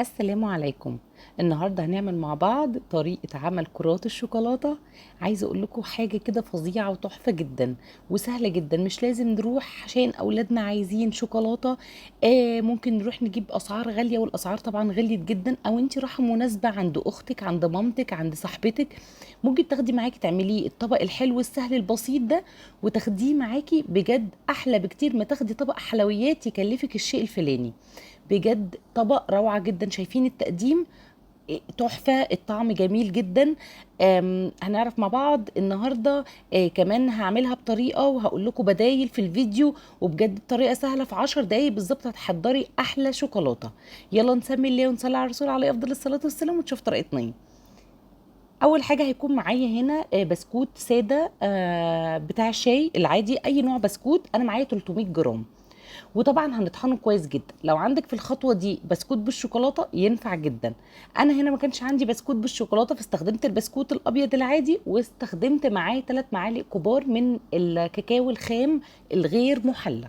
السلام عليكم. النهارده هنعمل مع بعض طريقة عمل كرات الشوكولاتة. عايزة اقول لكم حاجة كده فظيعة وتحفة جدا وسهلة جدا، مش لازم نروح عشان اولادنا عايزين شوكولاتة. ممكن نروح نجيب اسعار غالية، والاسعار طبعا غليت جدا، او انت رايحة مناسبة عند اختك، عند مامتك، عند صاحبتك، ممكن تاخدي معاكي تعمليه الطبق الحلو السهل البسيط ده وتاخديه معاكي، بجد احلى بكتير ما تاخدي طبق حلويات يكلفك الشيء الفلاني. بجد طبق روعة جدا. شايفين التقديم تحفة، الطعم جميل جدا. هنعرف مع بعض النهاردة. كمان هعملها بطريقة وهقول لكم بدايل في الفيديو، وبجد بطريقة سهلة في 10 دقايق بالظبط هتحضري أحلى شوكولاتة. يلا نسمي الله ونصلي على الرسول عليه أفضل الصلاة والسلام ونشوف طريقتنا ايه. أول حاجة هيكون معايا هنا، بسكوت سادة، بتاع الشاي العادي، أي نوع بسكوت. أنا معايا 300 جرام، وطبعا هنطحنه كويس جدا. لو عندك في الخطوة دي بسكوت بالشوكولاته ينفع جدا. انا هنا ما كانش عندي بسكوت بالشوكولاته، فاستخدمت البسكوت الابيض العادي، واستخدمت معاه 3 معالق كبار من الكاكاو الخام الغير محلى.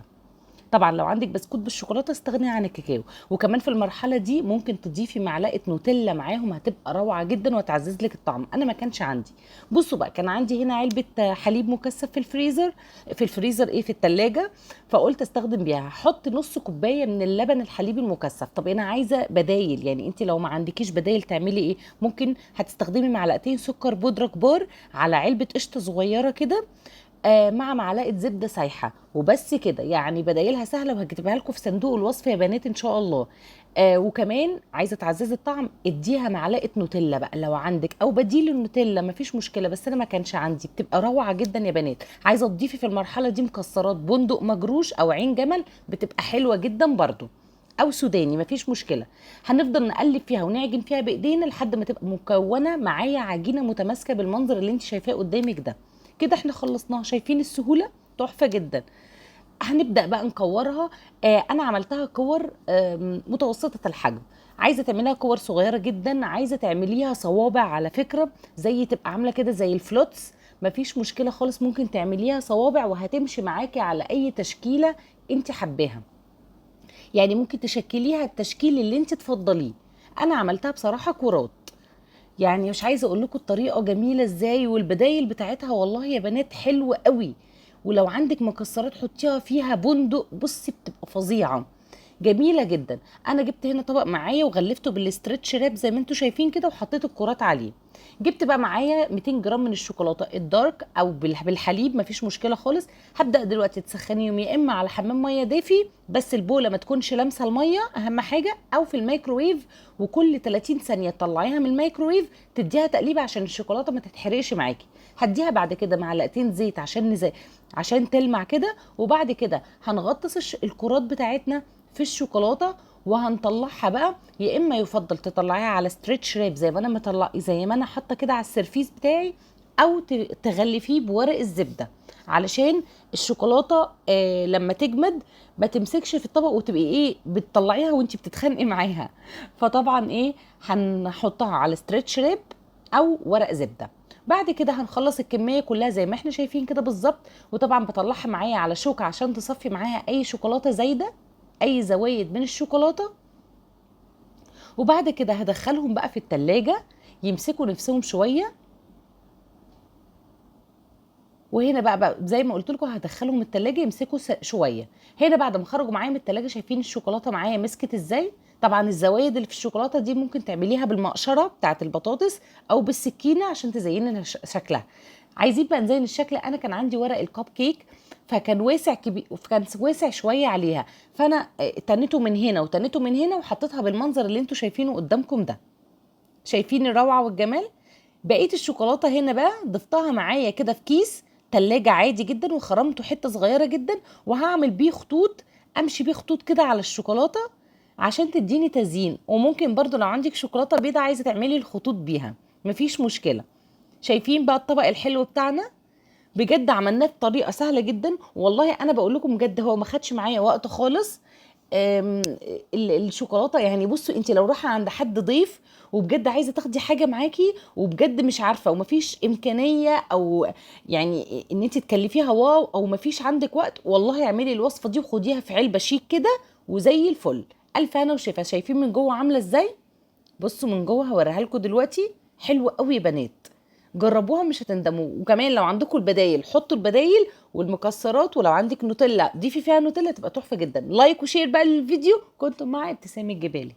طبعا لو عندك بسكوت بالشوكولاته استغني عن الكاكاو. وكمان في المرحلة دي ممكن تضيفي معلقه نوتيلا معاهم، هتبقى روعه جدا وتعزز لك الطعم. انا ما كانش عندي. بصوا بقى، كان عندي هنا علبة حليب مكثف في الفريزر، في الفريزر ايه، في التلاجة، فقلت استخدم بيها. هحط نص كوباية من اللبن الحليب المكثف. طب انا عايزه بدايل، يعني انت لو ما عندكيش بدايل تعملي ايه؟ ممكن هتستخدمي معلقتين سكر بودره كبار على علبة قشطه صغيرة كده، مع معلقه زبدة سايحه وبس كده. يعني بدايلها سهلة، وهكتبها لكم في صندوق الوصف يا بنات ان شاء الله. وكمان عايزه تعززي الطعم اديها معلقه نوتيلا بقى لو عندك، او بديل النوتيلا مفيش مشكلة، بس انا ما كانش عندي. بتبقى روعه جدا يا بنات. عايزه تضيفي في المرحلة دي مكسرات، بندق مجروش او عين جمل، بتبقى حلوة جدا برضو، او سوداني مفيش مشكلة. هنفضل نقلب فيها ونعجن فيها بايدينا لحد ما تبقى مكونة معايا عجينه متماسكة بالمنظر اللي انت شايفاه قدامك ده. كده احنا خلصناها. شايفين السهولة؟ تحفة جدا. هنبدا بقى نكورها. انا عملتها كور، متوسطه الحجم. عايزه تعمليها كور صغيرة جدا، عايزه تعمليها صوابع على فكرة، زي تبقى عامله كده زي الفلوتس، مفيش مشكلة خالص. ممكن تعمليها صوابع وهتمشي معاكي على اي تشكيله انت حباها، يعني ممكن تشكليها التشكيل اللي انت تفضليه. انا عملتها بصراحة كرات، يعني مش عايزه اقول لكم الطريقة جميلة ازاي، والبدايل بتاعتها والله يا بنات حلوة قوي. ولو عندك مكسرات حطيها فيها، بندق، بصي بتبقى فظيعة جميلة جدا. انا جبت هنا طبق معايا وغلفته بال stretch wrap زي ما انتم شايفين كده، وحطيت الكرات عليه. جبت بقى معايا 200 جرام من الشوكولاتة ال dark او بالحليب مفيش مشكلة خالص. هبدا دلوقتي تسخنيهم يا اما على حمام مية دافي، بس البوله ما تكونش لامسه المية اهم حاجة، او في الميكروويف، وكل 30 ثانية تطلعيها من الميكروويف تديها تقليبه عشان الشوكولاتة ما تتحرقش معاكي. هديها بعد كده معلقتين زيت عشان تلمع كده، وبعد كده هنغطس الكرات بتاعتنا في الشوكولاتة وهنطلعها بقى. يا اما يفضل تطلعيها على stretch wrap زي ما انا مطلع، زي ما انا حاطه كده على السيرفيس بتاعي، او تغلفيه بورق الزبدة علشان الشوكولاتة، لما تجمد ما تمسكش في الطبق وتبقي بتطلعيها وانتي بتتخانقي معاها. فطبعا هنحطها على stretch wrap او ورق زبدة. بعد كده هنخلص الكمية كلها زي ما احنا شايفين كده بالظبط. وطبعا بطلعها معايا على شوكه عشان تصفي معاها اي شوكولاتة زايدة، اي زوايد من الشوكولاتة. وبعد كده هدخلهم بقى في التلاجة يمسكوا نفسهم شوية. وهنا بقى زي ما قلت لكم هدخلهم التلاجة يمسكوا شوية. هنا بعد ما خرجوا معايا من التلاجة شايفين الشوكولاتة معايا مسكت ازاي. طبعا الزوايد اللي في الشوكولاتة دي ممكن تعمليها بالمقشره بتاعت البطاطس او بالسكينة عشان تزيني شكلها. عايزين بقى نزين الشكل. انا كان عندي ورق الكب كيك فكان واسع كبير، فكان واسع شوية عليها، فانا تنيته من هنا وتنيته من هنا وحطيتها بالمنظر اللي انتوا شايفينه قدامكم ده. شايفين الروعة والجمال؟ بقية الشوكولاتة هنا بقى ضفتها معايا كده في كيس تلاجة عادي جدا، وخرمته حتة صغيرة جدا، وهعمل بيه خطوط، امشي بيه خطوط كده على الشوكولاتة عشان تديني تزيين. وممكن برضو لو عندك شوكولاتة بيضة عايزه تعملي الخطوط بيها مفيش مشكلة. شايفين بقى الطبق الحلو بتاعنا؟ بجد عملناه بطريقة سهلة جدا والله، انا بقول لكم بجد هو ما خدش معايا وقت خالص. الشوكولاتة بصوا، انت لو رايحة عند حد ضيف وبجد عايزه تاخدي حاجة معاكي وبجد مش عارفه ومفيش امكانية او ان انت تكلفيها واو، او مفيش عندك وقت، والله اعملي الوصفة دي وخديها في علبة شيك كده وزي الفل. الف هنا وشفا. شايفين من جوه عامله ازاي؟ بصوا من جوه هوريها لكم دلوقتي. حلوة قوي يا بنات، جربوها مش هتندموا. وكمان لو عندكم البدايل حطوا البدايل والمكسرات، ولو عندك نوتيلا ضيفي فيها نوتيلا تبقى تحفة جدا. like و share بقى للفيديو. كنتم مع ابتسام الجبالي.